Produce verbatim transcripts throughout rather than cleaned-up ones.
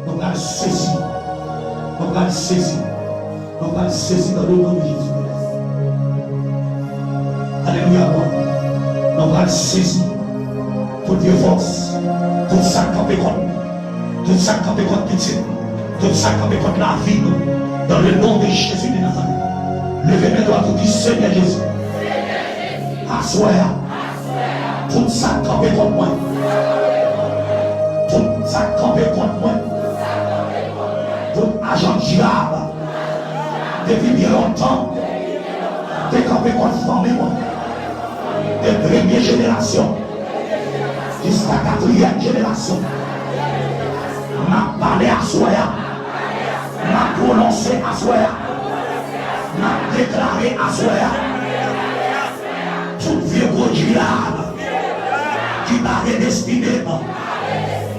Nou pral sezi. Nou pral sezi. Nou pral sezi dans le nom de Jésus de Nazareth. Alelouya, glwa. Nou pral sezi. Tout vye fòs. Tout sa k kanpe kont nou. Tout sa k kanpe kont pitit nou. Tout sa k kanpe kont lavi nou. Dans le nom de Jésus de Nazareth. Leve men dwat ou, di, Senyè Jezi, aswè a, tout sa k kanpe kont mwen, tout sa k kanpe kont mwen, tout ajan dyab, depi byen lontan, te kanpe kont fanmi mwen, de premye jenerasyon jiska katriyèm jenerasyon. M ap pale aswè a. M ap pwononse aswè a. M ap deklare aswè a. Tout vye gwo dyab ki bare destine m,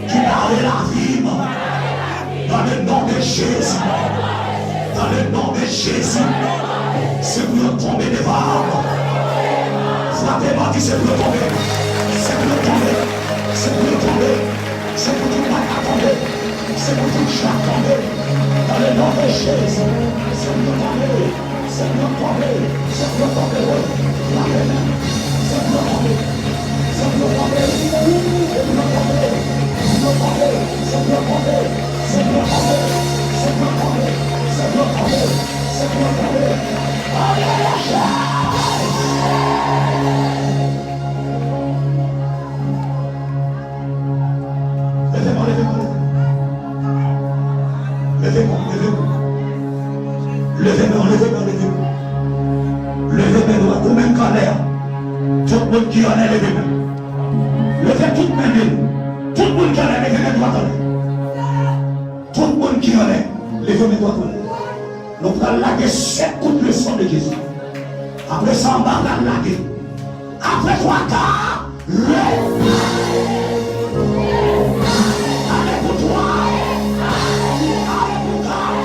ki bare lavi m, dans le nom de Jésus, dans le nom de Jésus, se pou yo tonbe devan m. Frape bò, di, se pou yo tonbe. Se pou yo tonbe. Se pou yo tonbe. Se pou tout baka tonbe. Se pou tout baka tonbe. Dans le nom de Jésus. Se pou yo tonbe. Se pou yo tonbe. Se pou yo tonbe, wi. Frape men. Se pou yo tonbe. Se pou yo tonbe. Se pou yo tonbe. Se pou yo tonbe. Se pou yo tonbe. Se pou yo tonbe. Se pou yo tonbe. Se pou yo tonbe. Alelouya. Leve men w, leve men w, leve men w. Leve men w, leve men w. Leve men w, leve men w, leve men w. Leve men dwat ou menm k anlè a. Tout moun ki anlè, leve men w. Leve tout men nou. Tout moun ki anlè, leve men dwat anlè. Tout moun ki anlè, leve men dwat anlè. Nou pral lage sèt kout le sang de Jésus. Apre sa, anba pral lage. Apre twa ka, le ale pou twa, ale pou kat,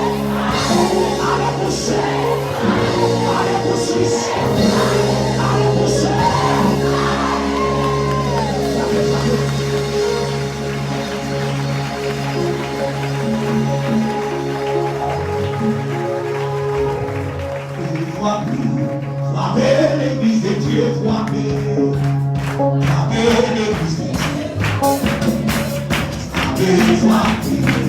ale pou senk, ale pou sis, ale pou sèt. Frape, frape. Frape, frape, legliz de Dye, frape. Frape, legliz de Dye. Frape, frape.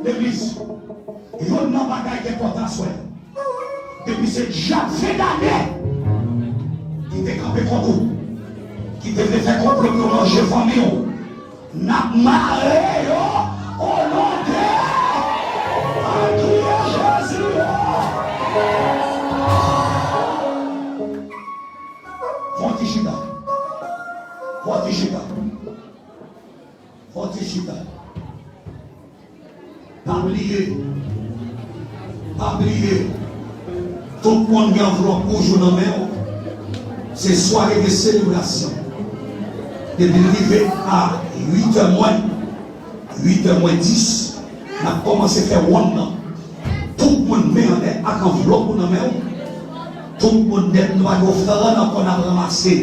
legliz. Youn nan bagay ki enpòtan aswè a, depi se dyab fen dane ki te kanpe kont ou, ki te vle fè konplo pou yo manje fanmi w, n ap mare yo o non de, an kriye Jezi. Fò w ti chita. Fò w ti chita. Fò w ti chita. Pa bliye. Pa bliye. Tout moun gen anvlòp wouj ou nan men w. Se sware de selebrasyon. Depi l rive a uit è mwen, uit è mwen dis, n ap kòmanse fè wonn nan. Tout moun men anlè ak anvlòp ou nan men w. Tout moun nèt, nou pa gen ofrann ankò n ap ranmase.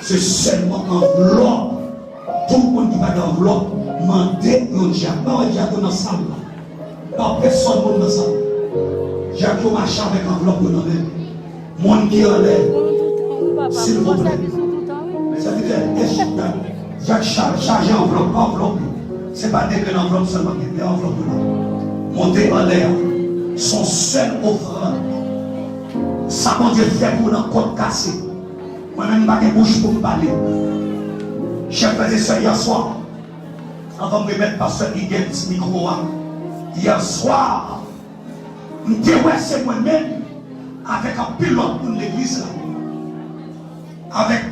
Se sèlman anvlòp. Tout moun ki pa gen anvlòp, mande yon dyak. Pa wè dyak yo nan sal la. Pa pèsòn moun nan sal la. Dyak yo mache avèk anvlòp yo nan men. Moun ki anlè, silvouplè. Sèvitè, dyak cha-, chaje anvlòp, anvlòp yo. Se pa de grenn anvlòp sèlman ki gen, men anvlòp yo la. Monte anlè a. Se yon sèl ofrann. Sa Bondye fè pou w nan kòd kase. Mwen menm m pa gen bouch pou m pale. Chè frè e sè, yèswa, anvan m remèt pastè Higgins mikwo a, yèswa, m te wè se mwen menm avèk anpil lòt moun legliz la, avèk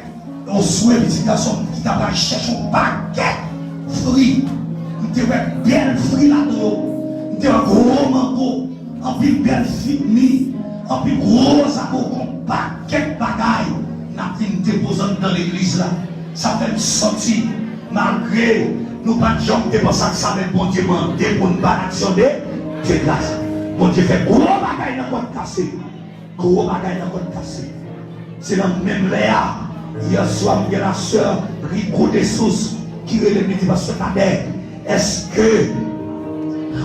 Josue, pitit gason m, ki ta pral chèche yon pakèt fri. M te wè bèl fri ladan yo. M te wè gwo mango, anpil bèl fig mi, anpil gwo zabokan, pakèt bagay n ap vin depoze anndan legliz la. Sa fè m santi, malgre nou pa t janm te panse ak sa, men Bondye mande pou n ba n aksyon de, de gras. Bondye fè gwo bagay nan kòd kase. Gwo bagay nan kòd kase. Se nan menm lè a, yèswa m gen lasè Rico Dessources ki rele m, li di, pastè Cadet, èske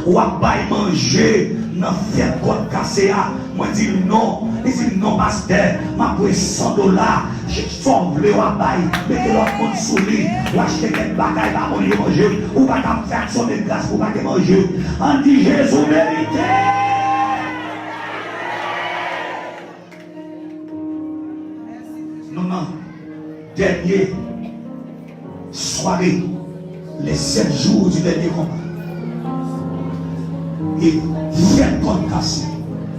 w ap bay manje nan fèt kòd kase a? Mwen di l non. Li di m non pastè, m ap voye san dola. Sa w vle w ap bay. Mete lòt moun sou li. W achte kèk bagay ba moun yo manje. Ou pa t ap fè aksyon de gras pou w pa gen manje. Ann di Jezi w merite. Nou nan dènye sware, les sept jours du dernier combat. E fèt kòd kase.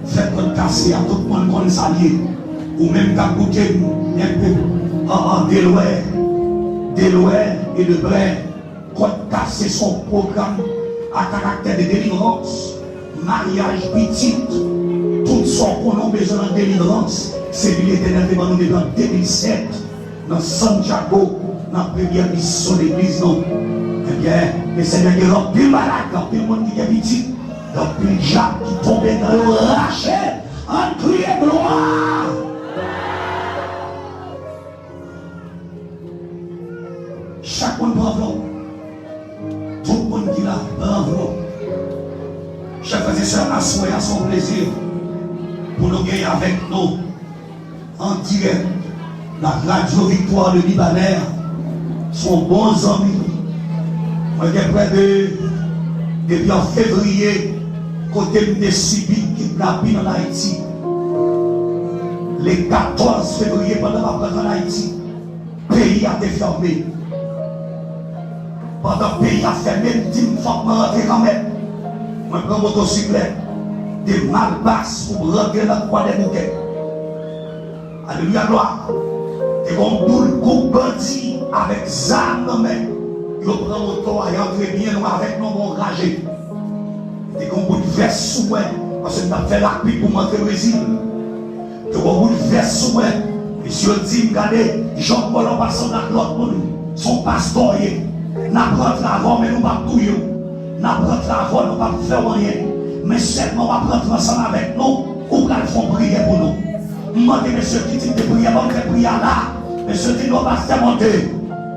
Fèt kòd kase a, tout moun konn sa l ye. Ou menm k ap koute m, enpe, an, an, de lwen, de lwen e de prè. Kòd kase se yon pwogram a karaktè de delivrans, maryaj, pitit, tout sa w konnen w bezwen nan delivrans, se li Letènèl te ban nou depi an de mil sèt, nan Santiago, nan premyè misyon legliz nou. Ebyen, Lesenyè gen anpil malad, anpil moun ki gen pitit, anpil dyab ki tonbe nan yo rache, ann kriye glwa! Chak moun pran anvlòp. Tout moun ki la, pran anvlòp. Chè frè e sè, aswè a se yon plezi pou nou genyen avèk nou an dirèk la Radio Victoire le Libanais. Se yon bon zanmi. Mwen gen prè de, depi an fevriye, kote m te sibi kidnapin ann Ayiti. Le katòz fevriye, pandan m ap rantre ann Ayiti, peyi a te fèmen. Pandan peyi a fèmen, m di m fòk mwen rantre kanmenm. Mwen pran motosiklèt de Malpas pou m rantre nan Kwadèboukè. Alelouya, glwa. Te gen yon boul gwoup bandi avèk zam nan men. Yo pran moto a, y antre byen lwen avèk nou, bon raje. Te gen yon bout vès sou mwen, paske m t ap fè lapib pou m antre Brezil. Te gen yon bout vès sou mwen. Mesye yo di m, gade, jan w pale w pa sanble ak lòt moun. Se yon pastè w ye. N ap rantre avè w, men nou p ap touye w. N ap rantre avè w, nou p ap fè w anyen. Men sèlman w ap rantre ansanm avèk nou, ou pral fè yon priyè pou nou. M mande mesye ki tip de priyè, ban m fè priyè a la. Mesye di, non, pastè, monte.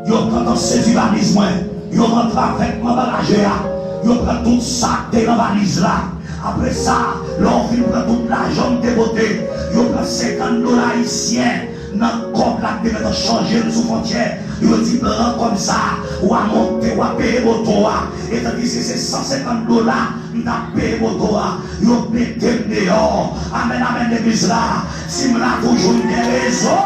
Yo gentan sezi valiz mwen. Yo rantre avèk mwen anba raje a. Yo pran tout sa k te nan valiz la. Apre sa, lè yo fin pran tout lajan m te pote, yo pran senkant dola ayisyen nan kòb la k te gentan chanje l sou fwontyè. Yo di, pran kòb sa, W a monte, w a peye moto a. E tandiske se san senkant dola m t ap peye moto a, yo mete m deyò. Amèn, amèn, legliz la. Si m la toujou, m gen rezon.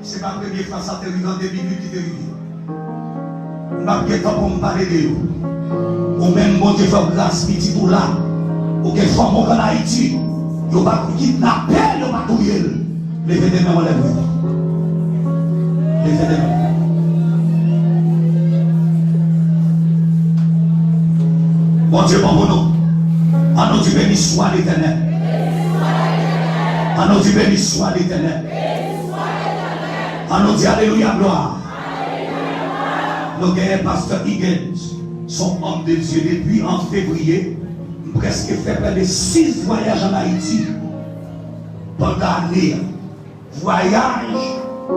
Se pa premye fwa sa te rive an de mil uit li te rive. M p ap gen tan pou m pale de yo. Ou menm, Bondye fè w gras, pitit ou la. Ou gen fanmi w k ann Ayiti. Yo pa kidnape l, yo pa touye l. Leve de men w anlè pou yo. Leve de men. Bondye bon pou nou. Ann nou di, béni soit l'Éternel. Ann nou di, béni soit l'Éternel. Ann nou di, alelouya, glwa. Nou genyen pastè Higgins, se yon òm de Dye depi an fevriye. M prèske fè prè de sis vwayaj ann Ayiti pandan ane a. Vwayaj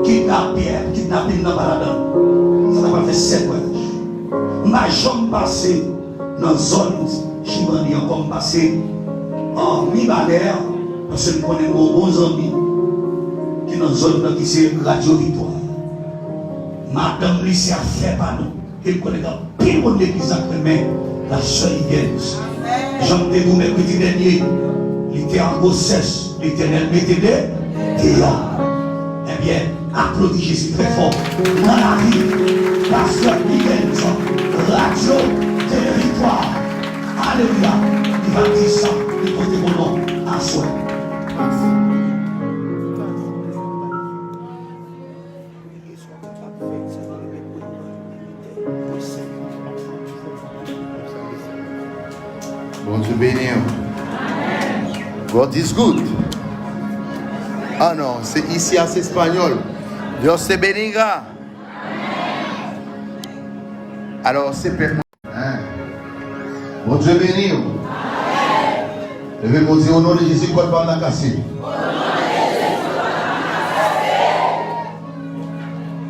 kidnapè, kidnapin nan pa ladan l. Sa ta pral fè sèt vwayaj. M pa janm pase nan zòn Chimani ankò, m pase an Mibalè, paske m konnen m gen yon bon zanmi ki nan zòn nan ki se Radyo Viktwa. Madanm li se afè pa nou. E m konnen gen anpil moun legliz la k renmen la sè Higgins. Jan m te di w mèkredi dènye, li te an gwosès, Letènèl mete de deyò. Ebyen, aplodi Jezi trè fò nan lavi pastè Higgins, Radyo Tele Viktwa. Alelouya. Li va di sa, li pote bon non aswè. Bondye beni w. God is good. Ah non, se isi a se espanyòl. Dios te bendiga. Alò, se pèp mwen. Hein? Bondye beni w. Leve men w di, o non de Jezi, kòd pa m nan kase.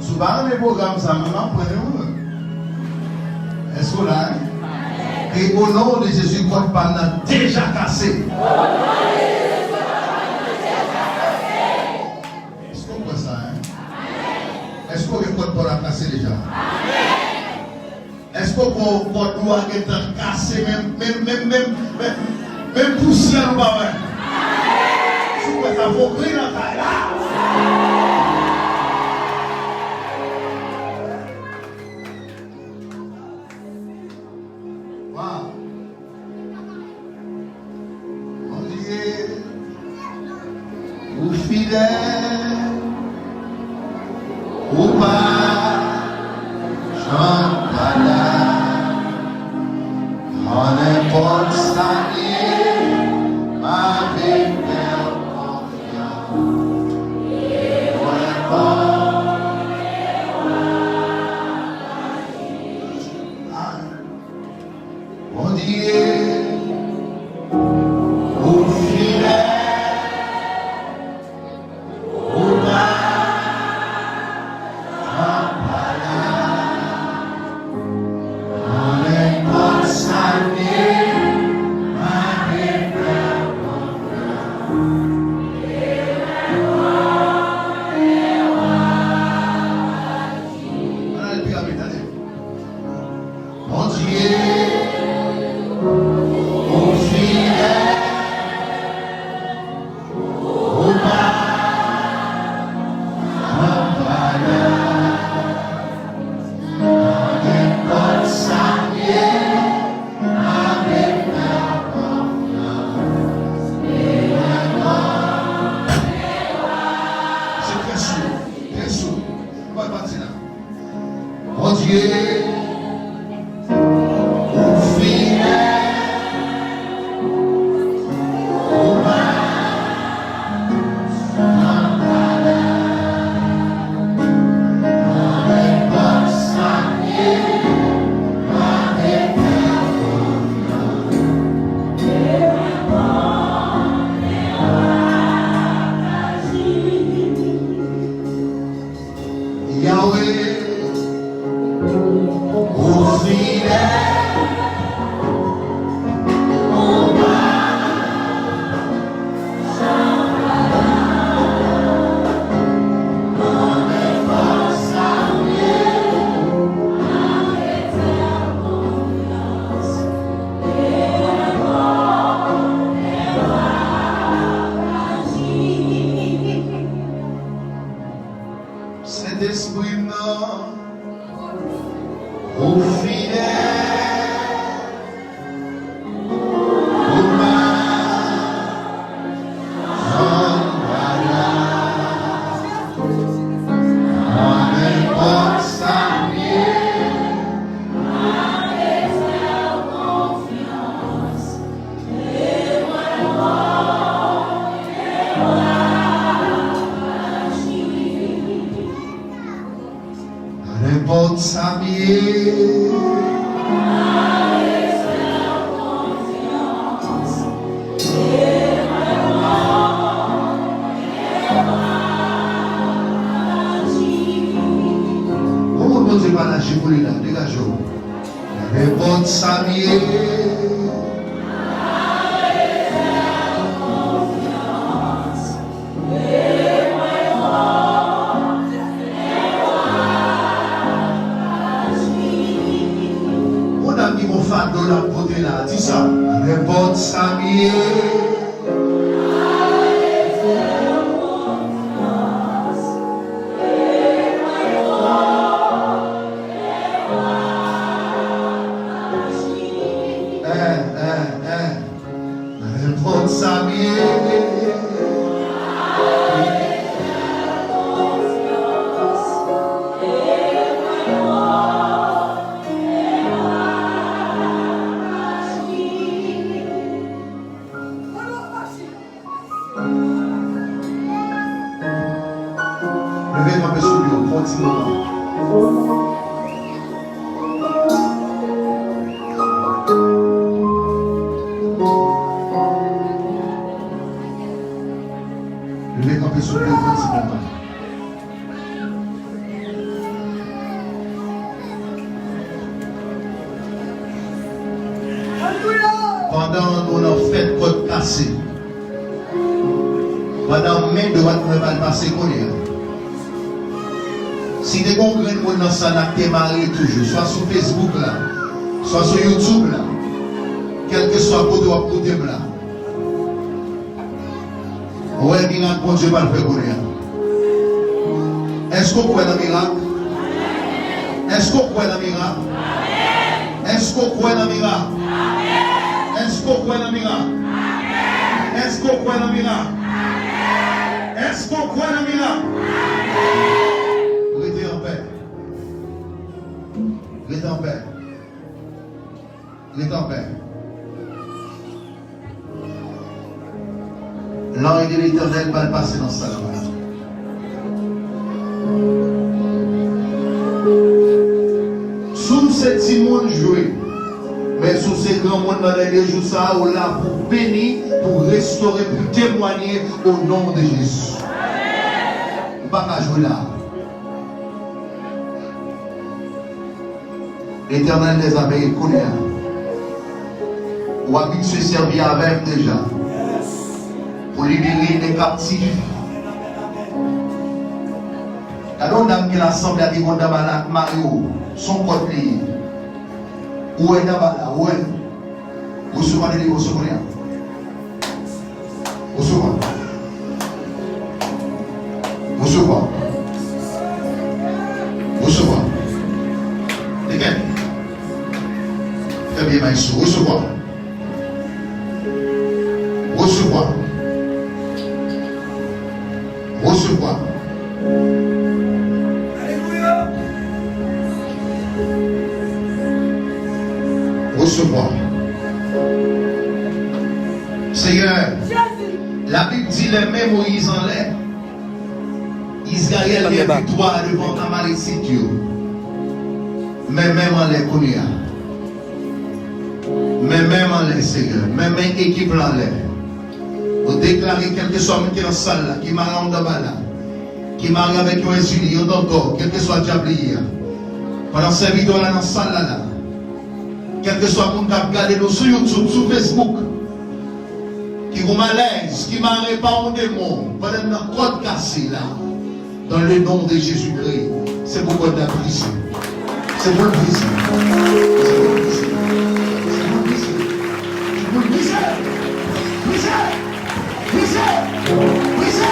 Si w pa renmen pwogram sa, mwen m ap pran yon lòt. Èske w la, hein? Kri, o non de Jezi, kòd pa m nan deja kase. Èske w kwè sa, hein? Èske w gen kòd pa w la kase deja? Èske w kwè kòd ou a gentan kase menm, menm, menm, menm, menm, menm pousyè nou pa wè? Si w kwè sa, fò w kri nan kay la. Waw. Bondye, ou fidèl, ou pa janm pa la. An nenpòt sa k ye, m ap fè w konfyans. Ou ankò. Bondye, ou fidèl, ou pa janm pa la. Nan nenpòt sa k ye, m ap fè w konfyans. Ann ale pi rapid, tande. Bondye, ou fidèl, ou pa janm pa la. Nan nenpòt sa k ye, avèk konfyans. Se trè sou, trè sou. Nou pral pati la. Bondye, ou fidèl, ou pa janm pa la. Nan nenpòt sa k ye, avèk konfyans. Yahweh, ou fidèl, ou pa janm pa la. Espri m nan, ou fidèl, ou pa janm pa la. Nan nenpòt sa m ye, Nenpòt sa m ye. Ou moun Bondye pa lache pou li la, degaje w. Nenpòt sa m ye. Yon dam ki gon fado l ap pote la, di sa. Nenpòt sa m ye. Eh, eh, eh. Nenpòt sa m ye. Leve kanpe sou pye w pou yon ti moman. Leve kanpe sou pye w pou yon ti moman. Pandan nou nan fèt kòd kase, pandan men dwat mwen pral pase kounye a, si te gen yon grenn moun nan sal la k te mare toujou, swa sou Facebook la, swa sou YouTube la, kèlkeswa kote w ap koute m la, ou wè mirak Bondye pral fè kounye a. Èske w kwè nan mirak? Èske w kwè nan mirak? Èske w kwè nan mirak? Èske w kwè nan mirak? Èske w kwè nan mirak? Èske w kwè nan mirak? Rete anpè. Rete anpè. Rete anpè. Lanj de Letènèl pral pase nan sal la. Si w se timoun, jwe. Men si w se granmoun, nan dènye jou sa a, ou la pou beni, pou restore, pou temwanye o non de Jezi. Ou pa ka jwe la. Letènèl dèzame, kounye a, ou abitye sèvi avè m deja pou libere de kaptif. Gade yon dam ki la, sanble ak yon dam la k mare w, se yon kòd li ye. Ou wè dam la, ou wè. Resevwa delivrans ou kounye a. Resevwa. Resevwa. Resevwa. Dekenn. Fè byen, maestro. Resevwa. Resevwa. Resevwa. Resevwa. Seyè, Labib di lè men Moyiz anlè, Izrayèl gen viktwa devan Amalekit yo. Men men m anlè kounye a. Men men m anlè, Seyè. Men men ekip la anlè. Nou deklare kèlkeswa moun ki nan sal la, ki mare anndan ba la, ki mare avèk yon enzili, yon dantò, kèlkeswa dyab li ye a. Pandan sèvitè w la nan sal la la, kèlkeswa moun k ap gade nou sou YouTube, sou Facebook, ki gon malèz, ki mare pa yon demon, pandan n nan kòd kase la, dans le nom de Jésus-Christ, se pou kòd la brize. Se pou l brize. Se pou l brize. Se pou l brize. Se pou l brize. Brize. Brize. Brize. Brize.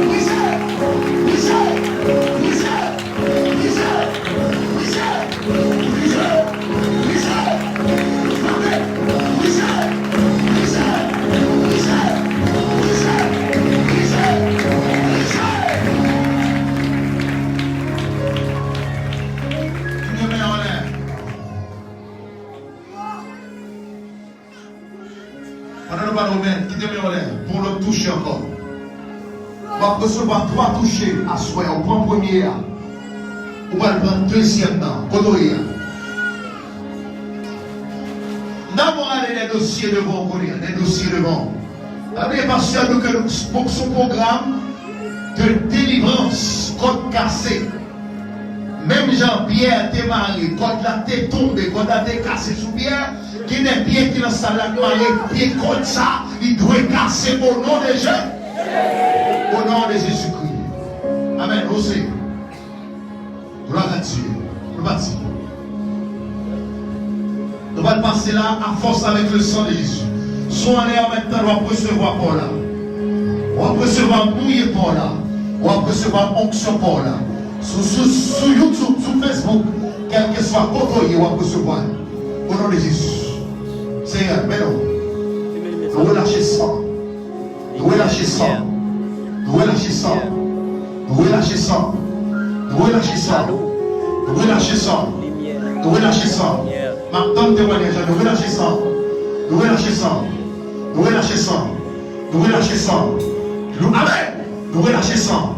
Brize. Brize. Brize. Pran men, kite men w anlè, pou lòt touche ankò. W ap resevwa twa touche aswè a. Ou pran premye a. Ou pral pran dezyèm nan. Kote w ye a? N ap ale dè dosye devan w kounye a, dè dosye devan w. Pa bliye pastè di w ke nou sou pwogram de delivrans, kòd kase. Menm jan Pyè te mare, kòd la te tonbe, kòd la te kase sou Pyè, gen de pye ki nan sal la k mare pye kòd sa, li dwe kase o non de Je, o non de Jezikri. Amèn. Oze. Glwa a Dye. Nou pati. Nou pral pase la a fòs avèk le sang de Jésus. Sou anlè an menm tan, w ap resevwa pa w la. W ap resevwa mouye pa w la. W ap resevwa onksyon pa w la. Sou, sou, sou YouTube, sou Facebook, kèlkeswa kote w ye, w ap resevwa l. O non de Jezi. Senyè, men nou. Nou relache san. Nou relache san. Nou relache san. Nou relache san. Nou relache san. Nou relache san. Nou relache san. M ap tann temwayaj la. Nou relache san. Nou relache san. Nou relache san. Nou relache san. Nou, amèn. Nou relache san.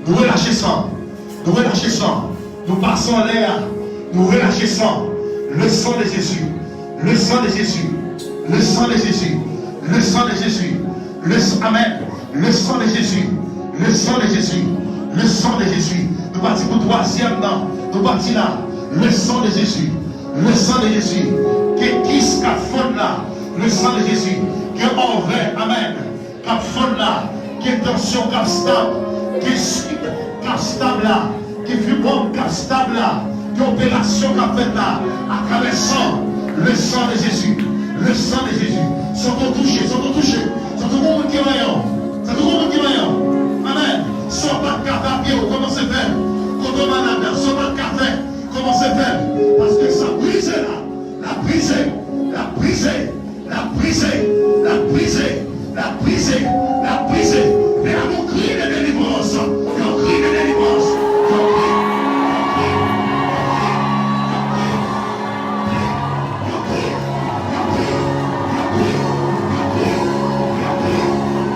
Nou relache san. Nou relache san. Nou pase anlè a. Nou relache san. Le sang de Jésus. Le sang de Jésus. Le sang de Jésus. Le sang de Jésus. Le s-, amèn. Le sang de Jésus. Le sang de Jésus. Le sang de Jésus. Nou pati pou twazyèm nan. Nou pati la. Le sang de Jésus. Le sang de Jésus. Ke kis k ap fonn la. Le sang de Jésus. Ke ovè. Amèn. K ap fonn la, gen tansyon k ap stab, gen sik k ap stab la, gen fibwòm k ap stab la, gen operasyon k ap fèt la, atravè san, le sang de Jésus, le sang de Jésus. Santi w touche, santi w touche, santi w gon moun ki manyen w, santi w gon moun ki manyen w. Amèn. Sa w pa t ka fè a pye w, kòmanse fè l. Kote w malad la, sa w pa t ka fè, kòmanse fè l. Paske sa brize la, l ap brize, l ap brize. L ap brize, l ap brize, l ap brize, l ap brize. Fè yon kri de delivrans, yon kri de delivrans, yon kri, yon kri, yon kri, yon kri, yon kri, yon kri, yon kri, yon kri,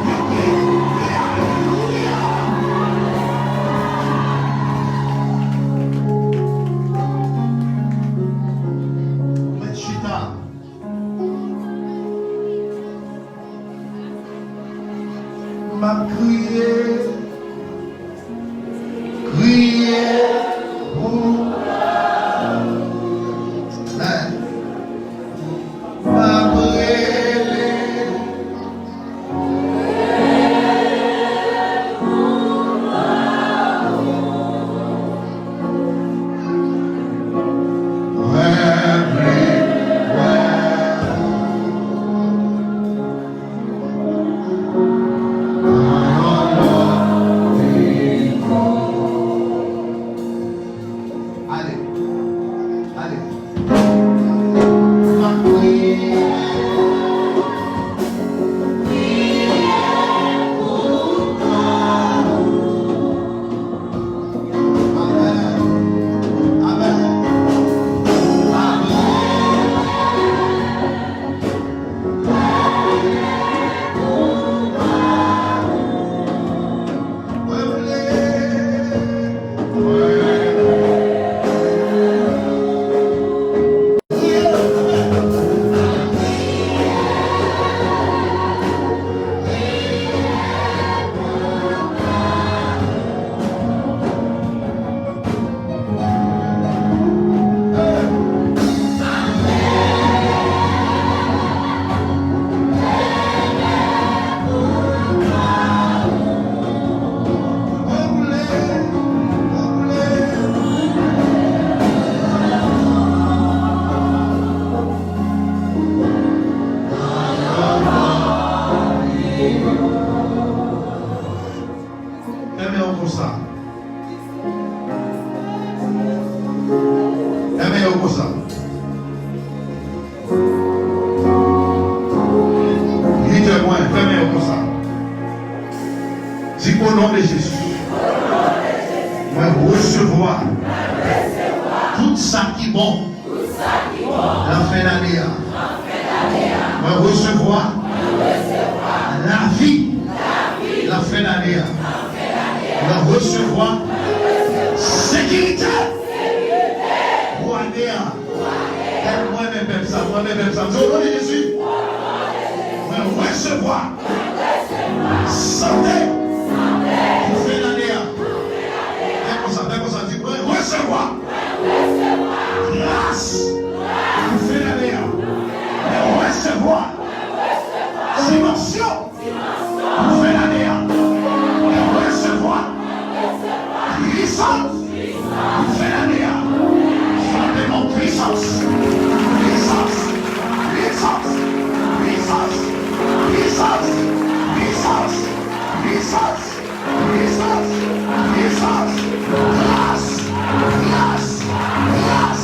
yon kri, yon kri. Alelouya. Mwen chita. M ap kriye, kriye pou, m ap rele. Ale. Ale. M ap priye. Amèn. Amèn. Amèn. Fèmen yo konsa. Fèmen yo konsa. Lidè mwen, fèmen yo konsa. Di, o non de Jezi, mwen resevwa tout sa ki bon nan fen ane a. Mwen resevwa Resevwa sekirite pou ane a. Mwen renmen pèp sa, mwen renmen pèp sa. Di, o non de Jezi, mwen resevwa sante pou fen ane a. Fè konsa, fè konsa, di, mwen resevwa gras pou fen ane a. Mwen resevwa dimansyon pou fen ane a. Mwen resevwa pisans pou fen ane a. Frape non, pisans, pisans, pisans, pisans, pisans, pisans, pisans. Pisans, pisans, gras, gras, gras,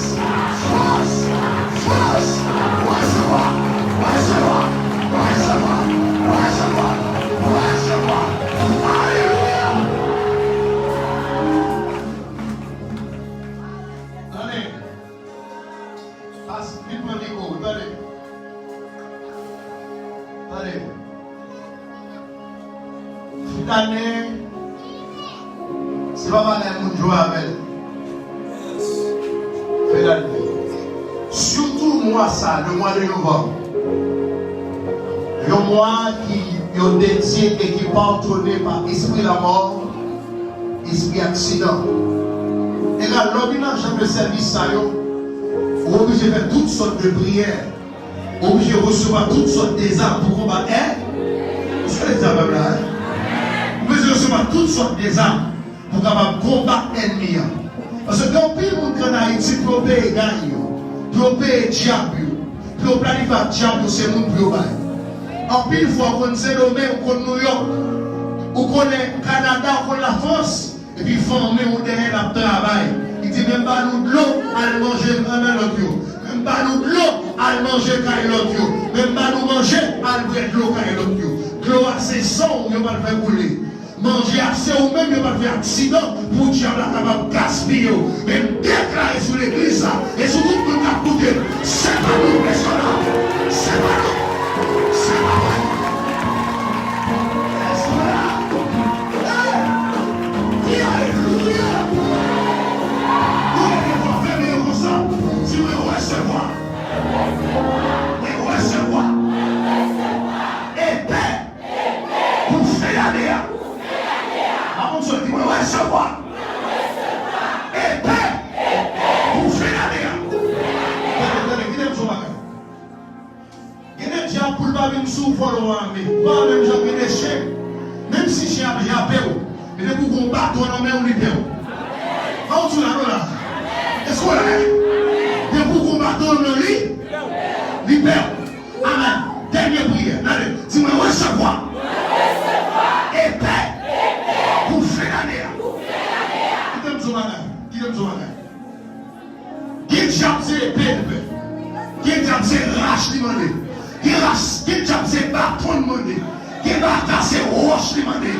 fòs, fòs, resevwa, resevwa, resevwa, resevwa, resevwa. Alelouya! Tande. Pas, vin pran mikwo, tande. Tande. Fen ane, se pa bagay moun jwe avè l. Fen ane. Sitou mwa sa, le mwa de novanm. Yon mwa ki yo dedye e ki patwone pa espri lanmò, espri aksidan. E la, lè w vin nan jan de sèvis sa yo, ou oblije fè tout sòt de priyè. Ou oblije resevwa tout sòt de zam pou konbat, en? Èske w tande sa, pèp la, en? Ou bezwen resevwa tout sòt de zam pou kapab konbat ènmi an. Paske gen anpil moun ki ann Ayiti pou yo peye gang yo, pou yo peye dyab yo, pou yo planifye ak dyab yo, se moun pou yo bay. Anpil fwa, ou konn Sendomeng, ou konn Nouyòk, ou konnen Kanada, ou konn Lafrans, epi fanmi w dèyè l ap travay. Li di, men ba nou dlo, al manje nan men lòt yo. Men ba nou dlo, al manje kay lòt yo. Men ba nou manje, al bwè dlo kay lòt yo. Dlo a se san w yo pral fè koule. Manje a se ou menm yo pral fè aksidan pou dyab la kapab gaspiye w. Men m deklare sou legliz sa e sou tout moun k ap koute m, se pa nou, èske w la? Se pa nou. Se pa mwen. Èske w la? Di alelouya. Ou leve fò, fèmen yo konsa. Di, mwen resevwa. Mwen resevwa. Epè pou fen ane a. Amen. Sòti, mwen resevwa epè pou fen ane a. Tande, tande, kite m di w yon bagay. Gen de dyab pou l pa vin sou ou vòlè w ame. Ou pa wè menm jan gen de chen. Menm si chen ap jape w, men depi w gen yon baton nan men w, li pè w. Pa w di la, non, la. Èske w la, en? Depi w gen yon baton nan men w, li, li pè w. Amèn. Dènye priyè. Tande. Di, mwen resevwa epè pou fen ane a. Kite m di w bagay. Kite m di w bagay. Gen dyab se epe l pè. Gen dyab se rach li mande. Gen rach, gen dyab se baton l mande. Gen bata se wòch li mande.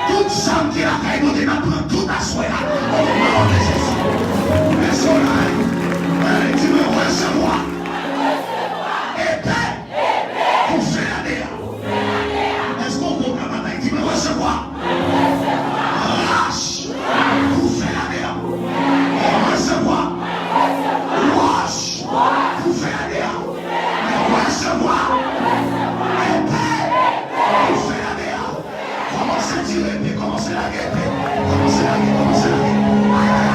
Tout zam ki lakay Bondye, n ap pran tout aswè a. O non de Jezi. Èske w la, en? Di mwen resevwa epè pou fen ane a. Èske w poko ka batay? Di mwen resevwa rach pou fen ane a. Mwen resevwa wòch pou fen ane a. Mwen resevwa epè pou fen ane a. Kòmanse tire epe, kòmanse lage epe, kòmanse lage, kòmanse lage. Ay, ay,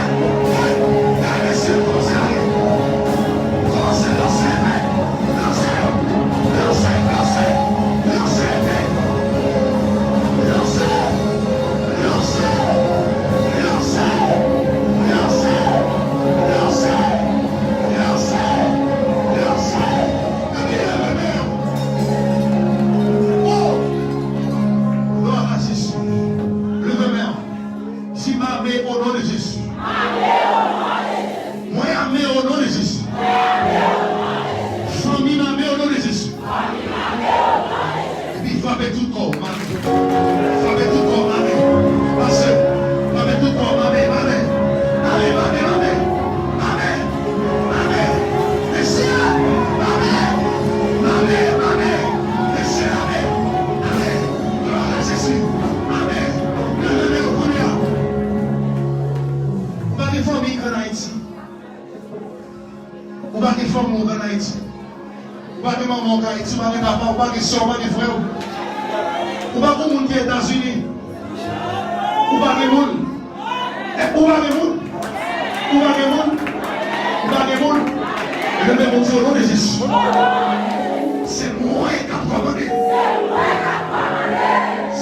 ay. Ou pa gen fanmi w ann Ayiti. Ou pa gen manman w k Ayiti, ou pa gen papa, ou pa gen sè, ou pa gen frè w. Ou pa gen moun ki Etazini. Ou pa gen moun. E ou pa gen moun. Ou pa gen moun. Ou pa gen moun. Leve men w di, o non de Jezi. Se mwen k ap kòmande.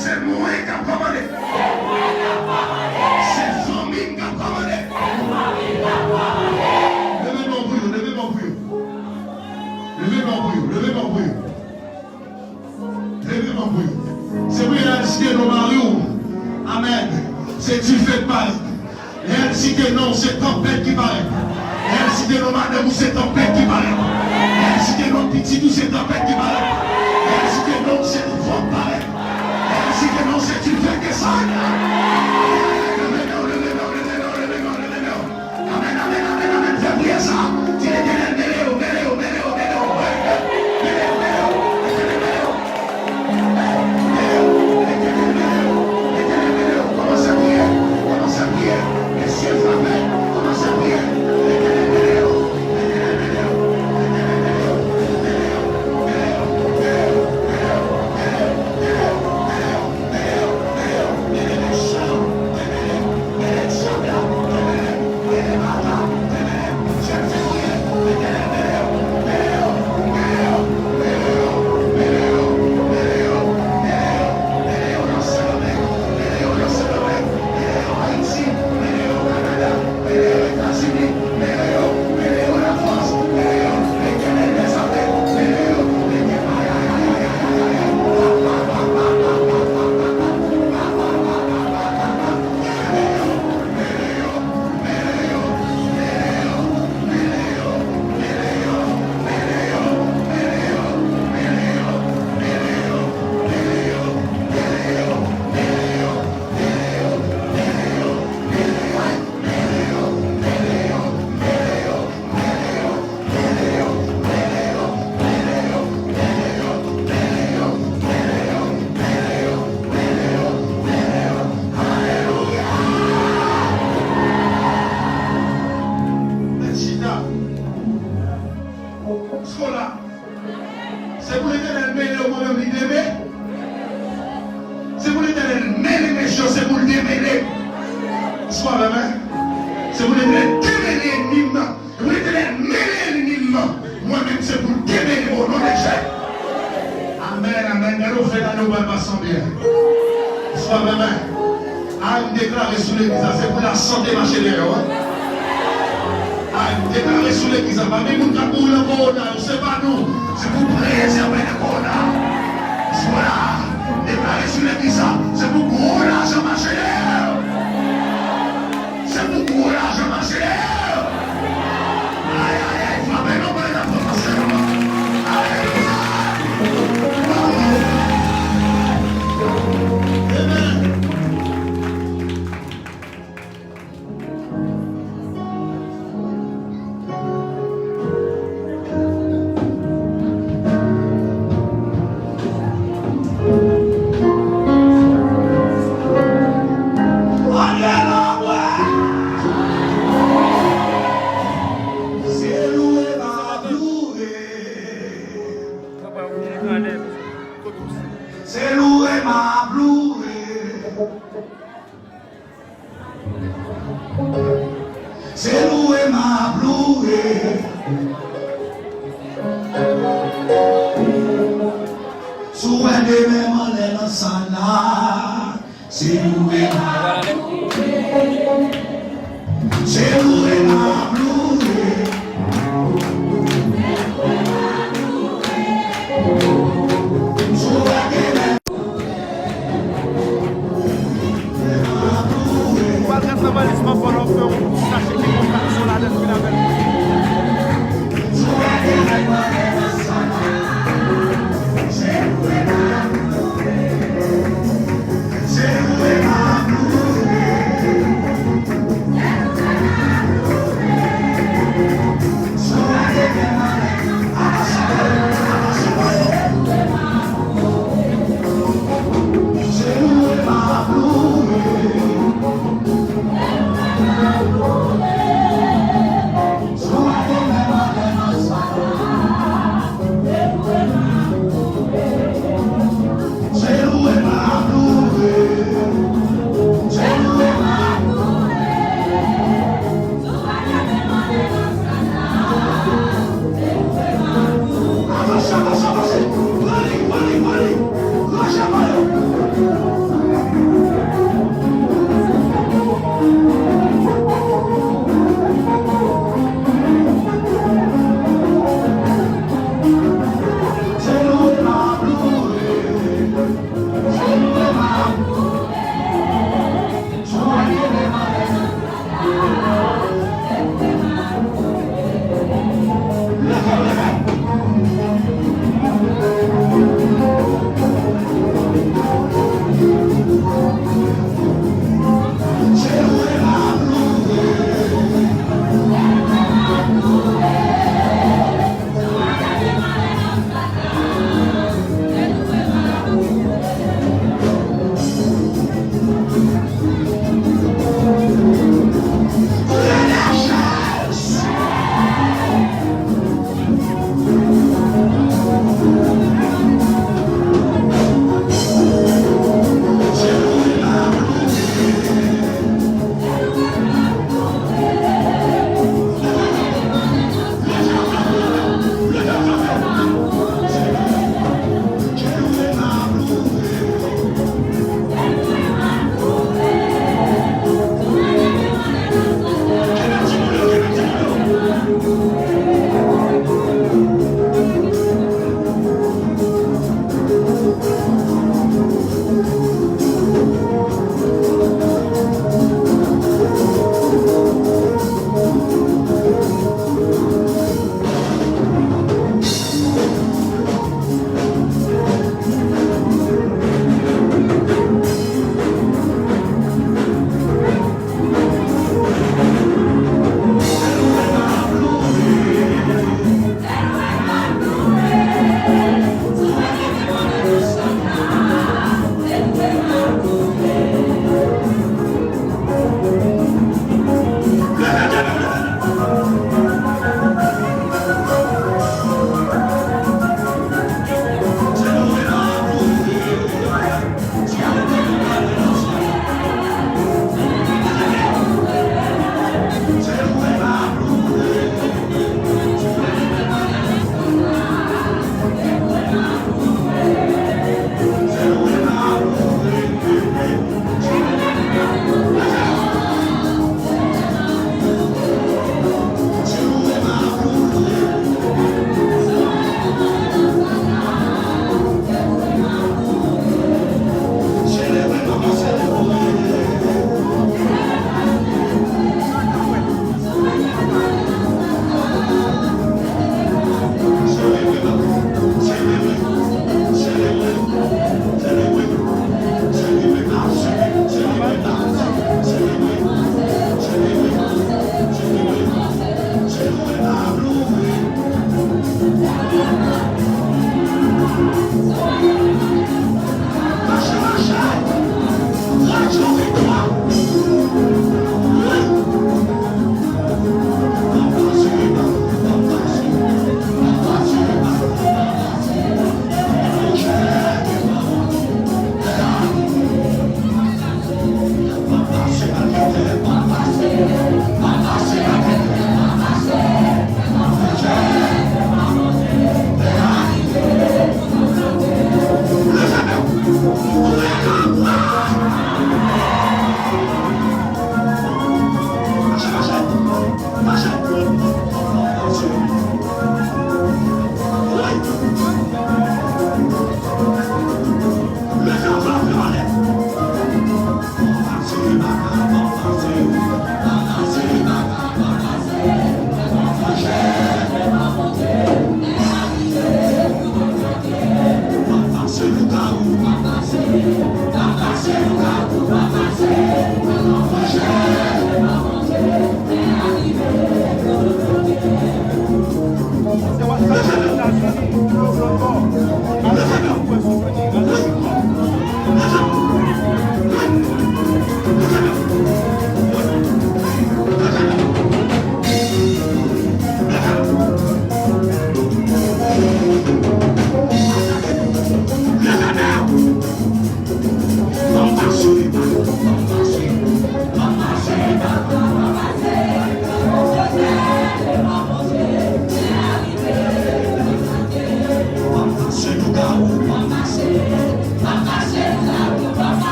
Se mwen k ap kòmande. Se fanmi m k ap kòmande. Leve men w pou yo, leve men w pou yo. Leve men w pou yo, leve men w pou yo. Leve men w pou yo. Se pou yo resite non mari w. Amèn. Se dife k parèt. Lè l site non w, se tanpèt ki parèt. Lè l site non madanm ou, se tanpèt ki parèt. Lè l site non pitit ou, se tanpèt ki parèt. Lè l site non w, se van k parèt. Lè l site non w, se dife k desann. Leve men w, leve men w, leve men w, leve men w, leve men w. Amèn, amèn, amèn, amèn. Fè priyè sa. Di Letènèl, mele yo, mele yo, mele yo, mele yo. Mele yo, mele yo. Letènèl, mele yo. Mele yo, Letènèl, mele yo. Letènèl, mele yo. Kòmanse priye. Kòmanse priye. Mesye frape. Kòmanse priye. Letènèl, mele yo. Letènèl, mele yo. Letènèl, mele yo. Mele yo, mele yo, mele yo, mele yo, mele yo, mele yo. Mèt chita. Skola. Se pou Letènèl mele w, mwen menm li demele. Se pou Letènèl mele mesye yo, se pou l demele. Swa mèm, en? Se pou Letènèl demele ènmi m nan. Se pou Letènèl mele ènmi m nan. Mwen menm, se pou l demele m o non de Jezi. Amèn, amèn. Gade w fè, gade w pral pa sanble. Swa mèm, en? Ay, m deklare sou legliz la, se pou lasante mache dèyè w, wi. Ay, m deklare sou legliz la, pami moun k ap mouri nan kowona yo, se pa nou. Se pou prezève nan kowona. Swa la, m deklare sou legliz la, se pou gwo lajan mache dèyè yo. Se pou gwo lajan mache dèyè yo. Ay, ay, ay, frape non, mwen la frape sèlman. Alelouya. Amen. Se louwe m ap louwe. Se louwe m ap louwe. Si w wè de men m anlè nan sal la, se louwe m ap louwe. Se louwe m ap louwe. Si w wè de men Ou pral rant nan valiz manman w, fè yon ti sache ki gon kat zo ladan l, vin avè l.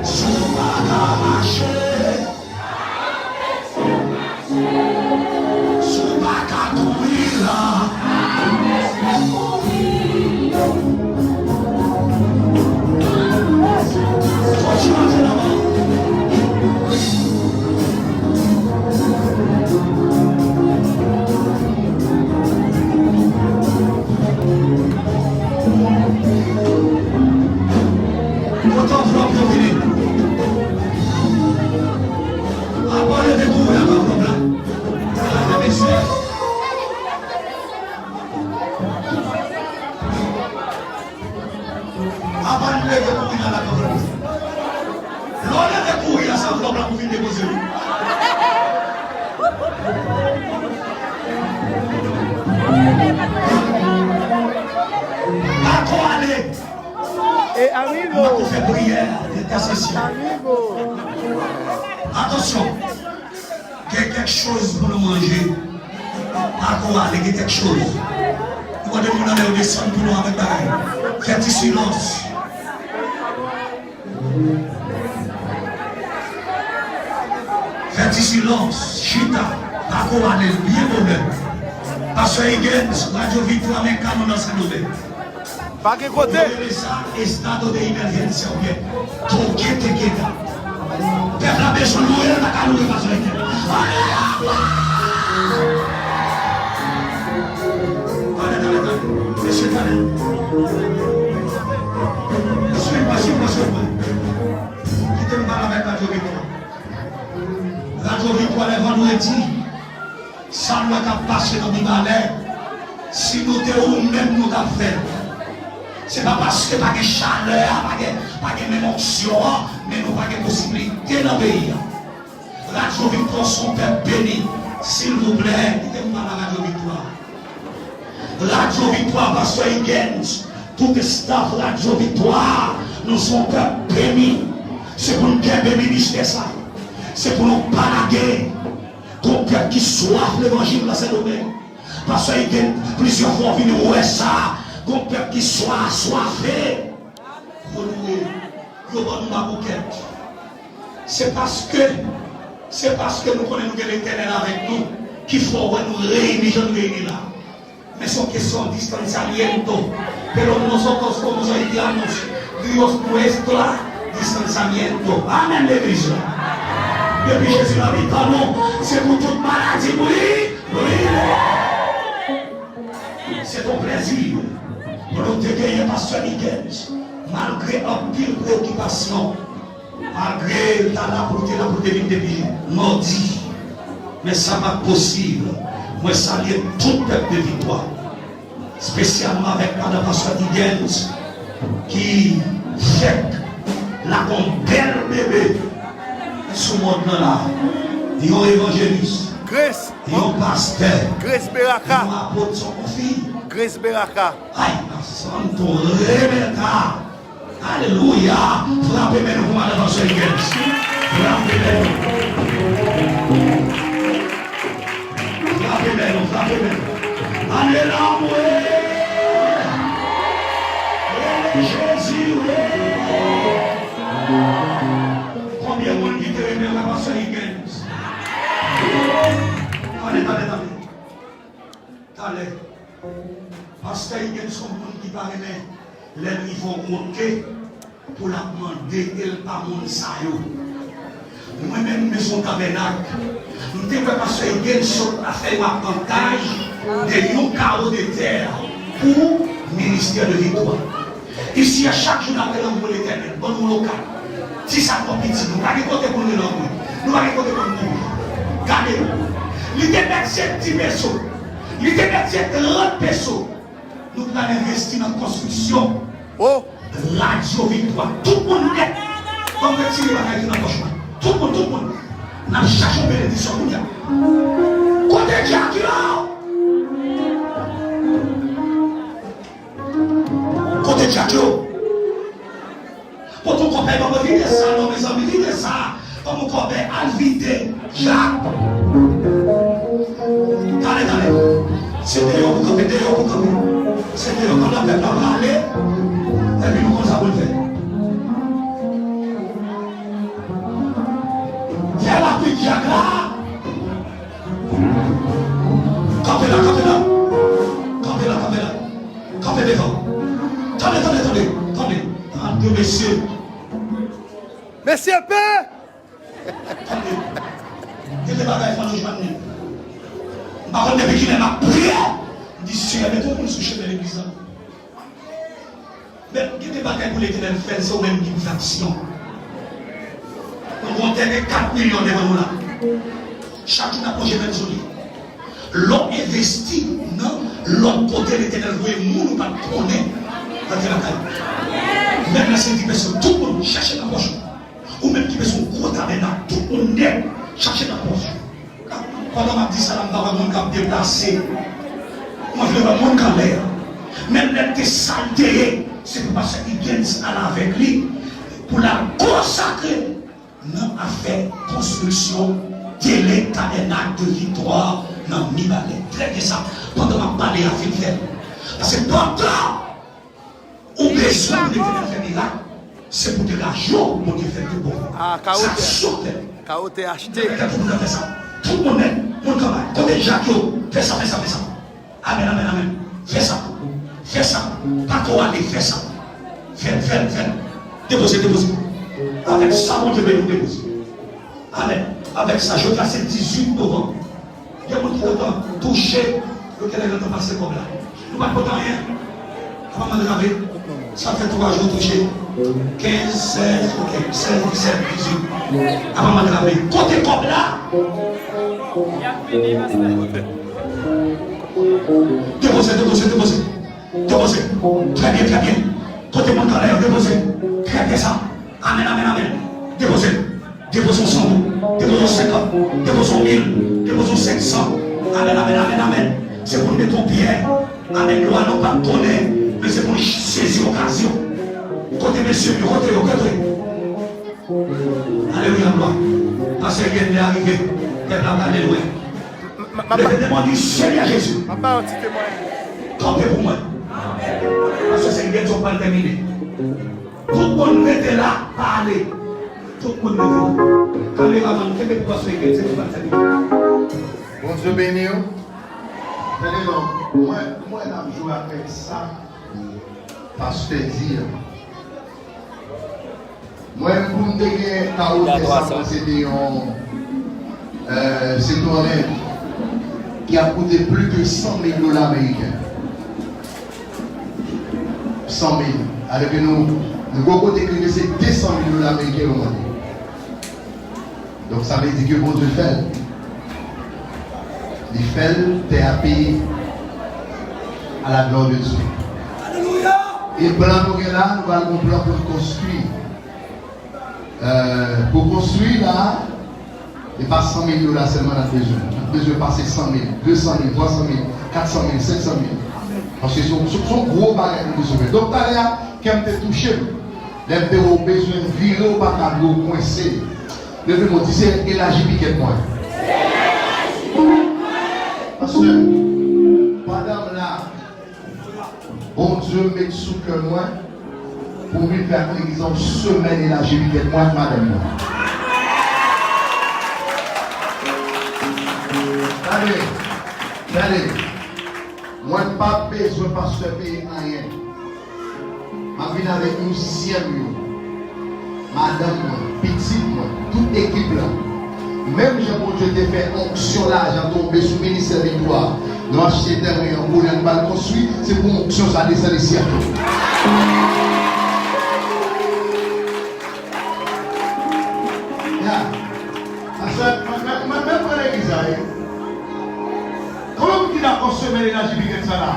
Si w pa ka mache, si w pa ka kouri la, fò w ti mache la. Kote anvlòp yo vini? Apa w leve kouri ak anvlòp la? Mesye. Apa n leve kouri la, la, la. Lè w leve kouri la, se anvlòp la pou vin depoze wi. Pako ale. E amigo. N ap fè priyè entèsesyon. Amigo. Atansyon. Gen kèk choz pou nou manje. Pako ale, gen kèk choz. Nou mande moun anlè yo desann pou nou avèk bagay. Fè ti silans. Fè ti silans. Chita. Pako ale, byen bonè. Pastè Higgins, Radyo Viktwa, men ka nou nan Sendomeng. Pa gen kote. Yo rele sa estado de emergencia oubyen toque de queda. Pèp la bezwen loure, l pa ka loure pastè Etienne. Alelouya! Tande, tande, tande. Mesye, tande. Swiv mwen, swiv mwen, swiv mwen. Kite m pale avèk Radyo Viktwa. Radyo Viktwa, lè vandredi. Sa nou wè k ap pase nan Mibalè, si nou te ou menm, nou t ap fè l. Se pa paske pa gen chalè a, pa gen, pa gen menm onksyon an, men nou pa gen posiblite nan peyi a. Radyo Viktwa se yon pèp beni. Silvouplè, kite m pale a Radyo Viktwa. Radyo Viktwa, pastè Higgins, tout estaf Radyo Viktwa, nou se yon pèp beni. Se pou n kenbe ministè sa. Se pou nou pa lage. Gon pèp ki swaf levanjil nan Sendomeng. Pastè Eden, plizyè fwa w vin wè sa. Gon pèp ki swa, swafe. Yo loure, yo ban nou magoukèt. Se paske, se paske nou konnen nou gen Letènèl avèk nou, ki fè w wè nou reyini jan nou reyini la. Men se yon kesyon distanciamiento. Pero nosotros como haitianos, Dios nuestro, distanciamiento. Amèn, legliz la. Depi Jezi nan mitan nou, se pou tout maladi mouri, mouri. Se yon plèzi pou nou te genyen pastè Higgins. Malgre anpil preyokipasyon, malgre l ta la pou l te la pou l te vin depi madi, men sa pa t posib. Mwen salye tout pèp de Viktwa, espesyalman avèk madan pastè Higgins ki fèk lage yon bèl bebe sou mond lan la. Yon evanjelis, Grace, yon pastè, Grace Beraka, yon apot, se yon fi. Grace Beraka. Ay, Santo Rebecca. Alelouya. Frape men nou pou madan pastè Higgins. Frape men nou. Frape men nou, frape men nou. Ale la, mwe. Rele Jezi, wi. Konbyen moun ki te renmen wè pastè Higgins? Tande, tande, tande. Talè, pastè Higgins se yon moun ki pa renmen lè l rive yon kote pou l ap mande, e l pa moun sa yo. Mwen menm, m se yon tabènak. M te wè pastè Higgins sot la fè yon apantaj de yon kawo de tè pou ministè de Viktwa. Isi a, chak jou n ap rele anmwe Letènèl, ban nou lokal. Ti sa twò piti, nou pa gen kote pou n rele anmwe. Nou pa gen kote pou n kouri. Gade, li te mèt se di peso. Li te mèt se trant peso. Nou pral envesti nan konstriksyon, oh, Radyo Viktwa. Tout moun nèt. Ban m retire bagay ki nan pòch mwen. Tout moun, tout moun. N ap chache yon benediksyon kounye a. Kote dyak yo? Kote dyak yo? Pote yon kòbèy ban mwen, vide sa non, mezanmi, vide sa. Ban mwen kòbèy, al vide dyak. Tande, tande. Se deyò pou kanpe, deyò pou kanpe. Se deyò, pandan pèp la prale, epi nou konn sa pou n fè. Fè lapli dyak la. Kanpe la, kanpe la. Kanpe la, kanpe la. Kanpe devan. Tande, tande, tande, tande. Tande, mesye. Mesye P! Tande. Gen de bagay fò nou jwenn li. M pa konn depi kilè m ap priye. M di, Senyè, mete yon moun sou chemen legliz la. Men, gen de bagay pou Letènèl fè, se ou menm ki pou fè aksyon. Nou gon tè de kat milyon devan nou la. Chak jou n ap manje menm sou li. Lè w envesti nan lòt kote, Letènèl voye moun ou pa t konnen rantre lakay ou. Menm lè se di pèsòn, tout moun chèche nan pòch ou. Ou menm ki bezwen yon gwo tabènak, tout moun nèt, chache nan pòch. Pandan m ap di sa la, m pa wè moun k ap deplase. Mwen vle wè moun k anlè a. Menm lè l te sa l te ye, se pou pastè Higgins al avèk li, pou l al konsakre l nan afè konstriksyon tele Tabènak de Viktwa nan Mibalè. Trè byen sa, pandan m ap pale a, fin fè l. Paske pandan ou bezwen pou Letènèl fè mirak, se pou te raje w Bondye fè l tou bon. Ah, kawo te, kawo te achte. Mete tout moun nan fè sa. Tout moun nèt, moun kanpay, kote dyak yo, fè sa, fè sa, fè sa. Amèn, amèn, amèn. Fè sa. Fè sa. Pa ko ale, fè sa. Fè l, fè l, fè l. Depoze, depoze. Avèk sa Bondye beni w, depoze. Amèn. Avèk sa, jodi a se dizuit novanm. Gen moun ki gentan touche, yo gentan gentan pase kòb la. Nou pa t pote anyen. Apa m antrave. Sa fè twa jou touche. Kenz, sèz, ok. Sèz, disèt, dizuit. Apa m antrave. Kote kòb la? Depoze, depoze, depoze. Depoze. Trè byen, trè byen. Kote moun k anlè yo, depoze. Trè byen sa. Amèn, amèn, amèn. Depoze. Depoze yon san goud. Depoze yon senkant. Depoze yon mil. Depoze yon senk san. Amèn, amèn, amèn, amèn. Se pou n mete yon pyè. Amèn. Lwa nou pa konnen. Men se pou n sezi okazyon. Kote mesye yo? Kote yo? Kote? Alelouya, glwa. Pastè Yèn lè arive. Pèp la prale lwen. M ap, m ap, leve de mwen, di, Senyè Jezi, m ap ba yon ti temwayaj. Kanpe pou mwen. Paske se Yèn yo pral tèmine. Tout moun rete la, pa ale. Tout moun rete la. Kameramann, kenbe pou pastè Yèn, se li pral tèmine. Bondye beni w. Tande non, mwen, mwen n ap jwe avèk sa pastè di a. Mwen, pou m te gen kawo tè sa, mwen se te yon, euh, se te yon lèv ki ap koute plis ke san mil dola ameriken. San mil. Alò ke nou, Nou gen yon kote ki rive se de san mil dola ameriken yo mande. Donk, sa vle di ke Bondye fè l. Li fè l, tè a peye à la gloire de Dieu. E plan nou gen la, nou pral gen yon plan pou n konstwi. Euh, pou konstwi la, e pa san mil dola sèlman n ap bezwen. N ap bezwen pase san mil, de san mil, twa san mil, kat san mil, senk san mil. Paske se yon, se yon gwo bagay nou bezwen fè. Donk, talè a, kè m te touche m. Lè m te wè w bezwen vire, w pa ka vire, w kwense. Leve men w, di, Seyè, elaji pikèt mwen. Pastè, pandan m la, Bondye met sou kè mwen pou m vin fè ak legliz la yon semèn elaji pikèt mwen ak madanm mwen. Tande, tande. Mwen p ap bezwen pastè peye anyen. M ap vin avèk mizisyen m yo, madanm mwen, pitit mwen, tout ekip la. Menm jan Bondye te fè onksyon lajan tonbe sou ministè Viktwa, nou achte tèren an, kounye a nou pral konstwi, se pou onksyon sa desann isit tou. Ya. Pastè, mwen, mwen, mwen, mwen pran legliz la, wi. Konbyen moun ki dakò semèn elaji pikèt sa la?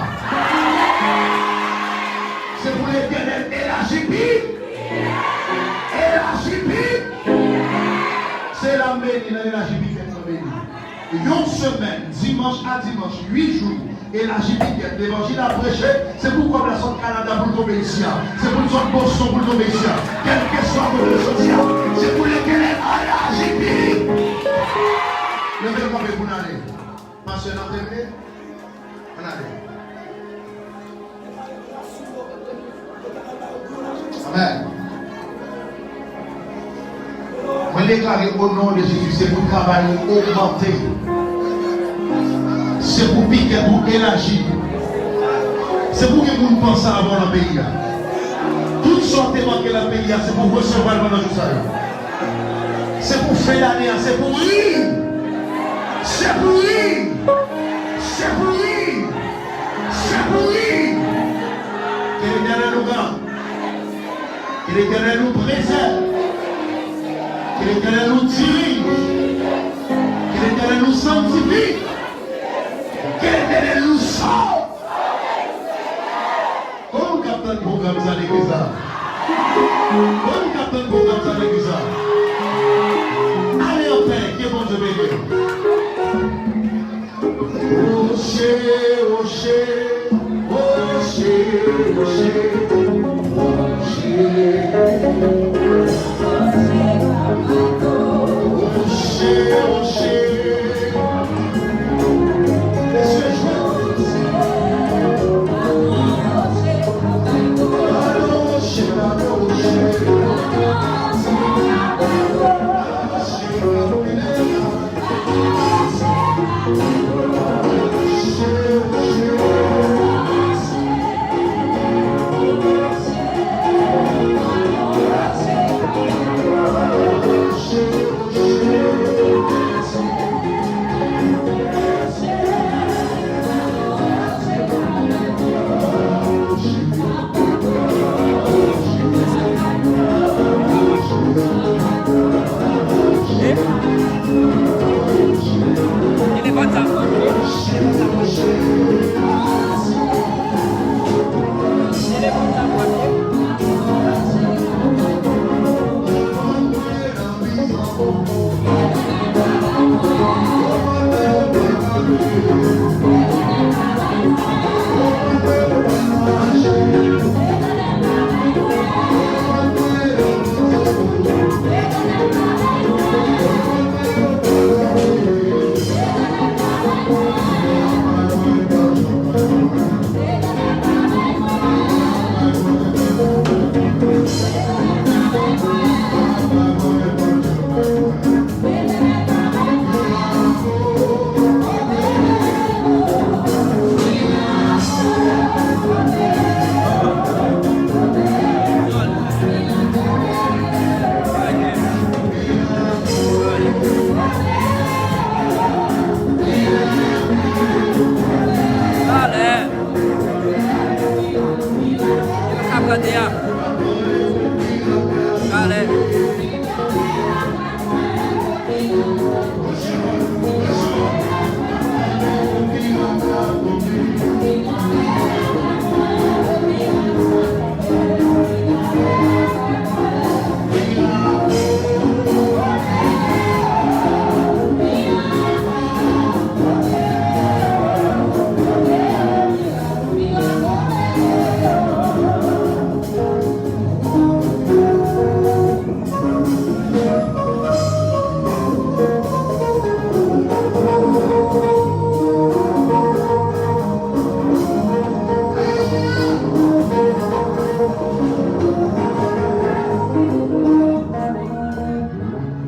Se pou Letènèl elaji pi, elaji pi. Se la m beni, nan elaji pikèt mwen beni. Yon semèn, dimanch a dimanch, uit jou, elaji pikèt, levanjil ap preche, se pou kòb la sot Kanada pou l tonbe isi a. Se pou l sot Boston pou l tonbe isi a. Kèlkeswa kote l soti a, se pou Letènèl elaji pi. Leve kanpe pou n ale. Pastè, n ap termine. Ann ale. Amèn. Mwen deklare o non de Jezi, se pou travay ou ogmante. Se pou pikèt ou elaji. Se pou gen moun panse avè w nan peyi a. Tout sa w te manke nan peyi a, se pou w resevwa l pandan jou sa yo. Se pou fen dane a, se pou ri. Se pou ri. Se pou ri. Se pou ri. Ke Letènèl nou gran. Ke Letènèl nou prezè. Ke Letènèl nou dirije. Ke Letènèl nou sanktifye. Ke Letènèl nou sove. Konbyen moun k ap tann pwogram sa legliz la? Konbyen moun k ap tann pwogram sa legliz la? Ale anpè, ke Bondye beni w. Oche, oche, oche, oche, oche. Oche, oche.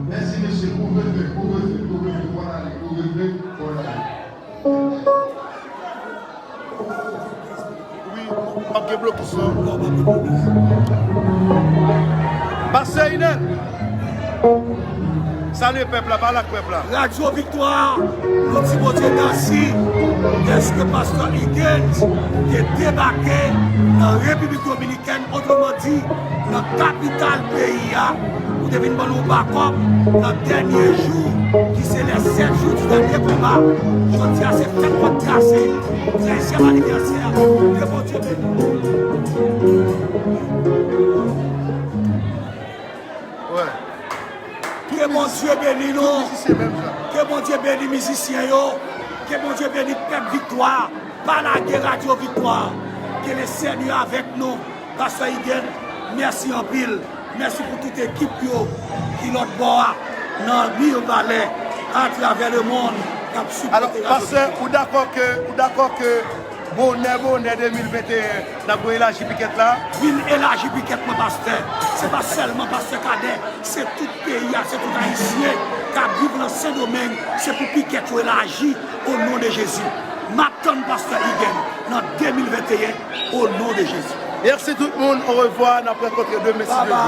Mèsi, mesye. Kouvrefe, kouvrefe, kouvrefe, fò n ale, kouvrefe, fò n ale. Wi, m ap gen blokis, non. Pastè Inèl, salye pèp la, pale ak pèp la. Radyo Viktwa, nou di Bondye mèsi dèske pastè Higgins te debake nan Repiblik Dominikèn, otreman di, nan kapital peyi a, pou te vin ban nou bakòp nan dènye jou, ki se lè sèt jou di dènye konba. Jodi a se fèt kòk trase, trèzyèm anivèsè. Ke Bondye beni. Wè. Ke Bondye beni nou. Tout mizisyen menm jan. Ke Bondye beni mizisyen yo. Ke Bondye beni pèp Viktwa. Pa lage Radyo Viktwa. Ke Lesenyè avèk nou. Pastè Higgins, mèsi anpil. Mèsi pou tout ekip yo ki lòt bò a, nan Mirebalais, atravè lemonn, k ap sipòte Radyo Viktwa. Alò, pastè, ou dakò ke, ou dakò ke bonè, bonè de mil venteyen, n ap gen elaji pikèt la? Vin elaji pikèt mwen, pastè. Se pa sèlman pastè Kadè, se tout peyi a, se tout Ayisyen k ap viv nan Sendomeng, se pou pikèt yo elaji o non de Jezi. M ap tann pastè Higgins nan de mil venteyen, o non de Jezi. Mèsi tout moun, orevwa, n ap rankontre demen si Dye vle.